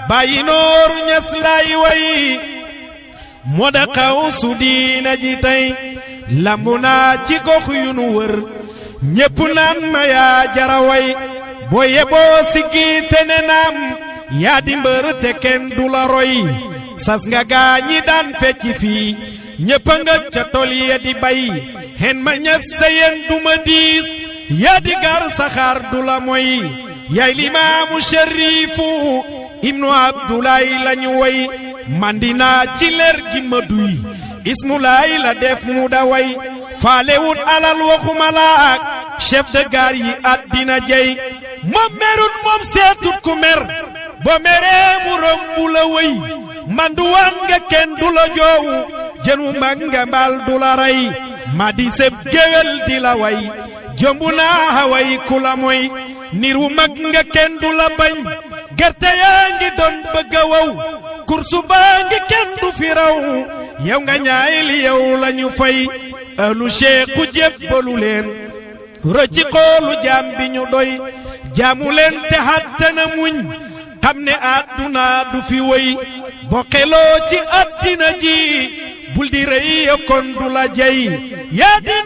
bàyyi nooru ñas lay way moo da xaw su diina ji tey lambu naa ci gox yu nu wër ñépp naan ma yaa jara way boo yeboo siggi te ne naam yaa di mbër te kenn du la roy sas nga gaa ñi daan fecci fii ñépp nga ca tol ya di bay hen ma ñas sa yen duma diis yaa di gar saxaar du la moy yaay limaamu shariifu ibnu abdulaay lañu way mandina ci leer gi ma duy ismulaay la def mu da way faalewut alal waxuma laak chef de gare yi àddina jey moom merut moom seetut ku mer boo meree mu rombu la way manduwaan nga kenn du la joowu jënu mag nga mbaal du la rey ma di seb géwél di la way jombu naa haway ku la moy niru mag nga kenn du la bañ gerte yaa ngi doon bëgg a wow kursu baa ngi kenn du fi raw yow nga ñaay li yow lañu fay ahlu cheikh ku jébbalu leen rocci xoolu jaam bi ñu doy jaamu leen te xattana muñ xam ne àdduna du fi woy bokkeloo ci àddina ji bul di rëy kon du la jey yaa di